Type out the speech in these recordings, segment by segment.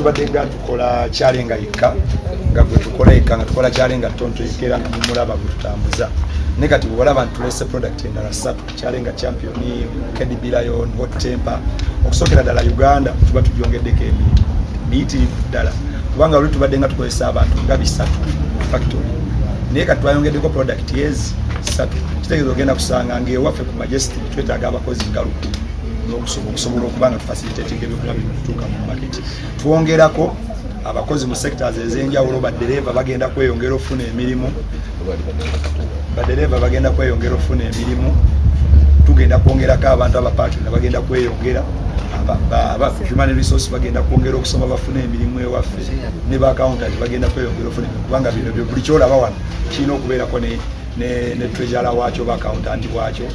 Tubadde nga tukola Kyalenga yekka, nga gwe tukola yekka, nga tukola Kyalenga Tonto yekka, era nga mumulaba gwe tutambuza. Naye kati bwolaba nti tulese product endala ssatu: Kyalenga Champion, KDB Lion, Hot Temper. Okusookera ddala, Uganda tuba tugyongeddeko emirimu miyitirivu ddala, kubanga luli tubadde nga tukozesa abantu nga 300 mu factory, naye kati twayongeddeko product ezi ssatu. Kitegeeza ogenda kusanga ngaewaffe ku Majestic twetaaga abakozi nga 1000 okusobola okuba nga tufacilitating ebyokulya bino okutuuka mu market. Twongerako abakozi mu sectors ez'enjawulo. Badereva bagenda kweyongera okufuna emirimu, badereva bagenda kweyongera okufuna emirimu. Tugenda kwongerako abantu, abapatuna bagenda kweyongera, aba human resource bagenda kwongera okusoma bafune emirimu ewaffe, ne ba accountant bagenda kweyongera okufuna emirimu, kubanga bino byo buli kyolaba wano kirina okubeerako ne treasurer waakyo oba accountant waakyo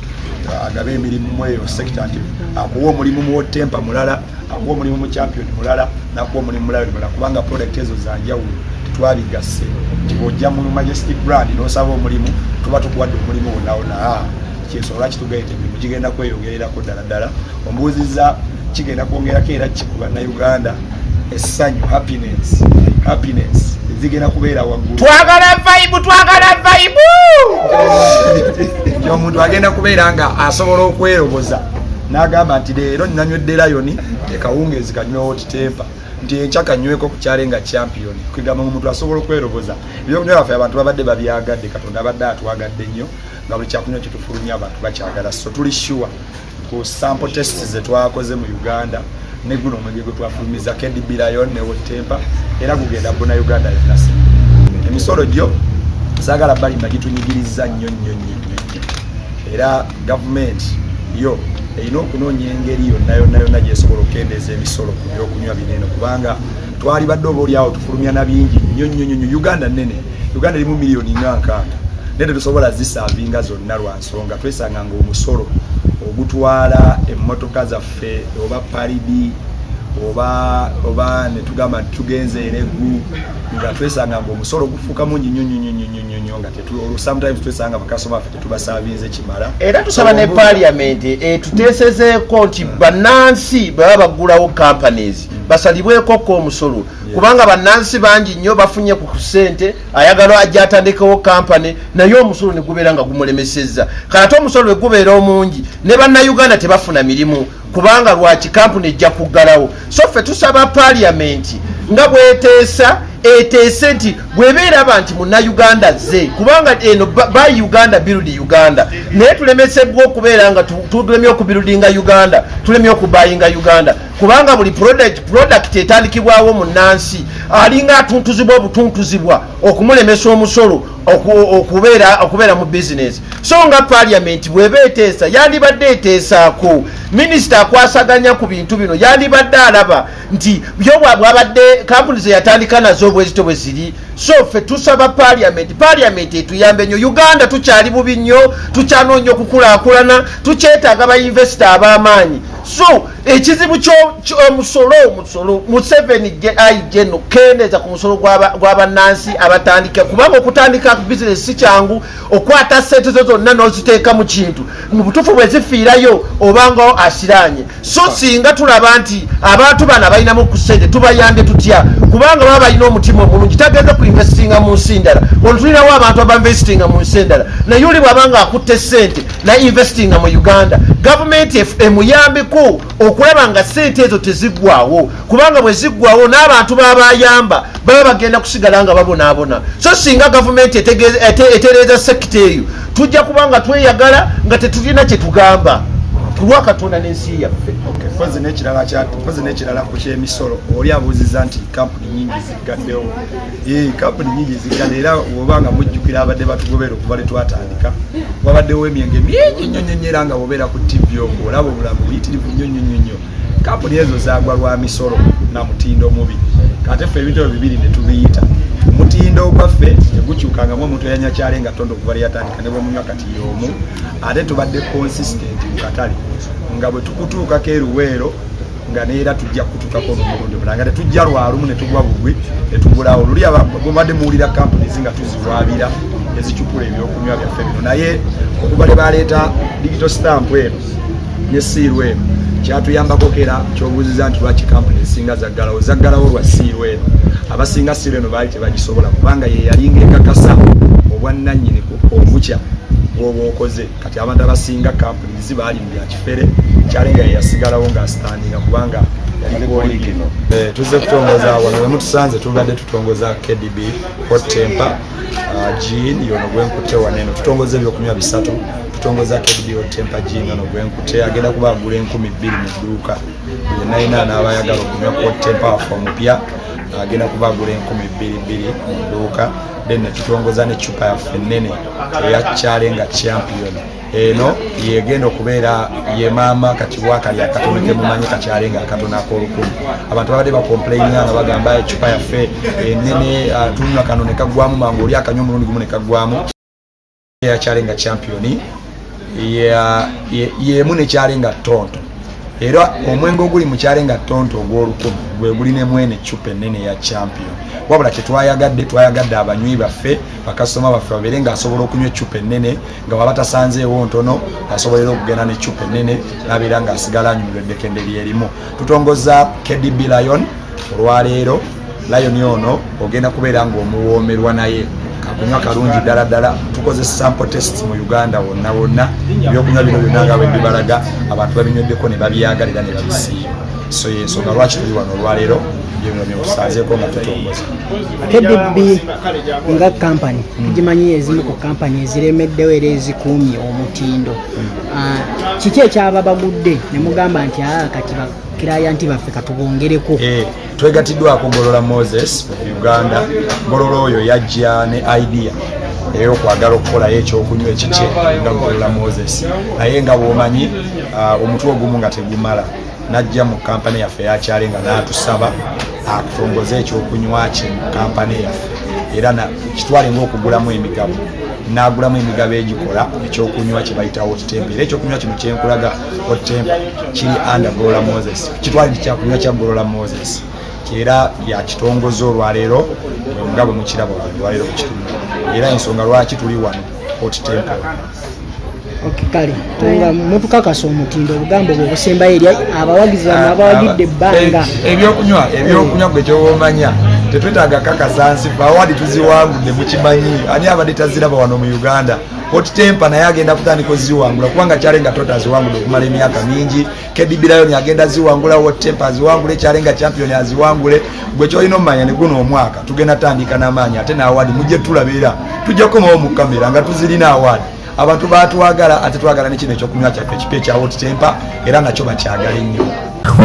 agabe emirimu mu eyo sector, nti akuwa omulimu mu Temper mulala, akuwa omulimu mu Champion mulala, nakuwa omulimu mulala mulala, kubanga product ezo zanjawulo, tetwabigasse nti bw'ojja mu Majestic brand n'osaba omulimu, tuba tukuwadde omulimu wonna wonna. Kyensonga lwaki tugaita emirimu gigenda kweyongererako ddala ddala. Ombuuziza kigenda kwongerako era ki ku Bannayuganda? Essanyu, happiness, happiness zigenda kubeera waggulu. Twagala vibe, twagala vibe. Nti omuntu agenda kubeera nga asobola okweroboza n'agamba nti leero nanywedde Lion, ekawungeezi kanywe Hot Temper, nti enkya kanyweko ku Kyalenga Champion. Kwegamba omuntu asobola okweroboza. Ebyokunywa byaffe abantu babadde babyagadde. Katonda abadde atwagadde nnyo, nga buli kyakunywa kyetufulumya abantu bakyagala. So tuli sure ku sample test zetwakoze mu Uganda ne guno omwenge gwe twafulumiza, KDB Lion ne Hot Temper, era gugenda buna Uganda yonna. Emisolo gyo saagala balimba, gitunyigiriza nnyo nnyo nnyo nnyo nnyo, era gavumenti yo erina okunoonya engeri yonna yonna yonna gyesobola okukendeeza emisolo ku byokunywa binene, kubanga twali badde oba oliawo tufulumya na bingi nnyo nnyo nnyo nnyo. Uganda nnene, Uganda erimu miliyoni nga 60, naye tetusobola ziservinga zonna lwa nsonga twesanga nga omusolo ogutwala emmotoka zaffe oba Paridi oba netugamba nti tugenze Ereggu, nga twesanga nga omusolo gufuuka mungi nnyo nnyo nnyo nnyo nnyo nnyo, nga sometimes twesanga bakasoma baffe tetubaservinze kimala. Era tusaba ne parliament etuteesezeeko nti bannansi bwe baba baggulawo companies basalibweko ko omusolo, kubanga bannansi bangi nnyo bafunye ku ssente, ayagala ajja atandikewo kampany, naye omusolo ne gubeera nga gumulemesezza. Kale ate omusolo bwe gubeera omungi, ne Bannayuganda tebafuna mirimu, kubanga lwaki kampuni ejja kuggalawo? So ffe tusaba parliament nga bweteesa eteese nti bweba eraba nti Munnayuganda ze, kubanga eno buy Uganda, build Uganda, naye tulemesebwa okubeera nga tulemye okubuildinga Uganda, tulemye okubuyinga Uganda, kubanga buli product etandikibwawo munnansi alinga atuntuzibwa obutuntuzibwa okumulemesa omusolo okubeera mu bizinesi. So nga parliament bweba eteesa, yandibadde eteesaako minisita akwasaganya ku bintu bino, yandibadde alaba nti byo bwabadde kampuni zeyatandika nazo bwezito bwe ziri. So ffe tusaba parliament etuyambe nnyo. Uganda tukyali bubi nnyo, tukyanoonya okukulaakulana, tukyetaaga bainvesita ab'amaanyi. So ekizibu omusolo, omusolo, Museveni aije no kendeeza ku musolo gw'abannansi abatandika, kubanga okutandika bizinesi si kyangu. Okwata sente zo zonna n'oziteeka mu kintu, mu butuufu bwe zifiirayo obanga asiranye. So singa tulaba nti abantu bano abalinamu ku sente tubayambye tutya, kubanga baba balina omutima omulungi, tagenze ku investinga mu nsi ndala. Ono tulinawo abantu abainvestinga mu nsi endala, naye oli bw'abanga akutte sente na investinga mu Uganda, gavumenti emuyambeko okulaba nga sente ezo teziggwawo, kubanga bwe ziggwawo n'abantu babayamba baba bagenda kusigala nga babonaabona. So singa gavumenti etereeza sector eyo, tujja kuba nga tweyagala nga tetulina kyetugamba ku lwa Katonda n'ensi yaffe. Mpozi n'ekirala ku kyemisolo, oli abuuziza nti kampuni nyingi ziggaddewo. Kampuni nyingi ziggadde, era oba nga mujjukira abadde batugobera okuva lwe twatandika, wabaddewo emyenge mingi nnyo nnyo nnyo, era nga bwobeera ku TV okwo olaba obulamu buyitirivu nnyo nnyo nnyo nnyo. Kampuni ezo zagwa lwa misolo na mutindo mubi. Kate ffe ebintu ebyo bibiri ne tubiyita omutindo ogwaffe tegukyukangamu. Omuntu eyanywa Kyalenga Tondo okuva lwe yatandika ne bwemunywa kati y'omu, ate tubadde consistent mu katale, nga bwe tukutuukako eruweero nga neera tujja kutuukako n'omulundi omulala, nga tetujja lwalumu ne tugwa bugwi ne tugulawo. Luli bwebadde muwulira companies nga tuziwaabira ezicupula ebyokunywa byaffe bino, naye okuva lwe baleeta digital stamp eno ne seal eno, Kyatuyambako era kyobuuziza nti lwaki kampuni ezisinga zaggalawo, zaggalawo lwa seal eno. Abasinga seal eno baali tebagisobola, kubanga ye yalinga ekakasa obwannannyini ku kombucha bwoba okoze. Kati abantu abasinga kampuni zibaali mu byakifere, kyalenga ye yasigalawo ng'astandinga kubanga yali original. Tuzze kutongoza wano we mutusanze, tubadde tutongoza KDB Hot Temper gin yono gwenkutte wano eno. Tutongoza ebyokunywa bisatu. Tutongoza KDB Hot Temper gin ono gwenkutte, agenda kuba agula 2000 mu dduuka. Yenna yina n'abayagala okunywa Hot Temper waffe omupya, agenda kuba agula 2000 mu dduuka. Then netutongoza n'eccupa yaffe ennene eya Kyalenga Champion. Eno yegenda okubeera ye maama kati bwakali akatono kemumanyi kakyalenga akatono ak'olukumi. Abantu babadde bacomplaininga nga bagamba ecupa yaffe enene, tunywa kano nekaggwamu mangu, oli akanywa omulundi gumu nekaggwamu. Yakyalenga Champion yemu nekyalenga tonto, era omwenge oguli mu kyalenga tonto ogw'olukumi gwe guli ne mwene eccupa ennene ya Champion. Wabula kyetwayagadde, twayagadde abanywi baffe, bakasitoma baffe, babeere ng'asobola okunywa eccupa ennene, nga waba tasanzeewo ntono asobolera okugenda n'eccupa ennene nabeera ng'asigala anyumirwa eddekende lyerimu. Tutongoza KDB Lion olwaleero. Lion ono ogenda kubeera ng'omuwoomerwa, naye kakunywa kalungi ddala ddala. Tukoze sample test mu Uganda wonna wonna. Ebyokunywa bino byonna nga bwe bibalaga, abantu babinyweddeko ne babyagala era ne babisiima. So yensonga lwaki tuli wano olwaleero, byebino byetusanzeeko nga tutongoza. KDB nga kampani tugimanyi, ezimu ku kampani eziremeddewo era ezikuumye omutindo. Kiki ekyababagudde ne mugamba nti aa kati baclient baffe katubongereko? Twegatiddwako Golola Moses mu Uganda. Golola oyo yajja ne idea ey'okwagala okukolayo ekyokunywa ekikye nga Golola Moses, naye nga bw'omanyi, omutwe ogumu nga tegumala, najja mu kampani yaffe eyakyale nga n'atusaba atutongoze ekyokunywa kye mu kampani yaffe, era kitwale ngaokugulamu emigabo, n'agulamu emigabo egikola ekyokunywa kye bayita Hot Temper. Era ekyokunywa kino kyenkulaga, Hot Temper, kiri under Golola Moses. Kitwale nti kyakunywa kya Golola Moses, era yakitongoza olwaleero nga bwe mukiraba olwaleero kukitumya, era ensonga lwaki tuli wano, Hot Temper. Okay, kale nga mutukakasa omutindo, obugambo bwe busembayo eri abawagizi bamwe abawagidde ebbanga. Ebyokunywa gwe kyobomanya, tetwetaaga kakasa nsi award tuziwangudde. Mukimanyi, ani abadde taziraba wano mu Uganda? Hot Temper naye agenda kutandika oziwangula, kubanga Kyalenga Toto aziwangudde okumala emyaka mingi. KDB Lion agenda ziwangula, Hot Temper aziwangule, Kyalenga Champion aziwangule. Gwe kyolina omumanya, ne guno omwaka tugenda tandika n'amaanyi, ate n'award mujje tulaba, era tujja kukomawo mu kamera nga tuzirina award. Abantu batwagala, ate twagala nekino ekyokunywa kyaffe ekipya ekya Hot Temper, era nakyo bakyagala ennyo.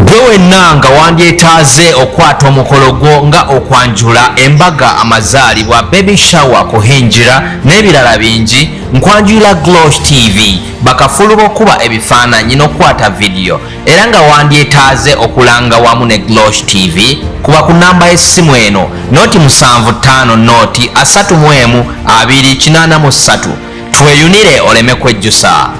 Gwe wenna nga wandyetaaze okukwata omukolo gwo nga okwanjula, embaga, amazaalibwa, baby shower, kuhinjira n'ebirala bingi, nkwanjulira Glosh TV, bakafulu b'okuba ebifaananyi n'okukwata vidiyo. Era nga wandyetaaze okulanga wamu ne Glosh TV, kuba ku namba y'essimu eno 075 0 31 283. Tweyunire oleme kwejjusa.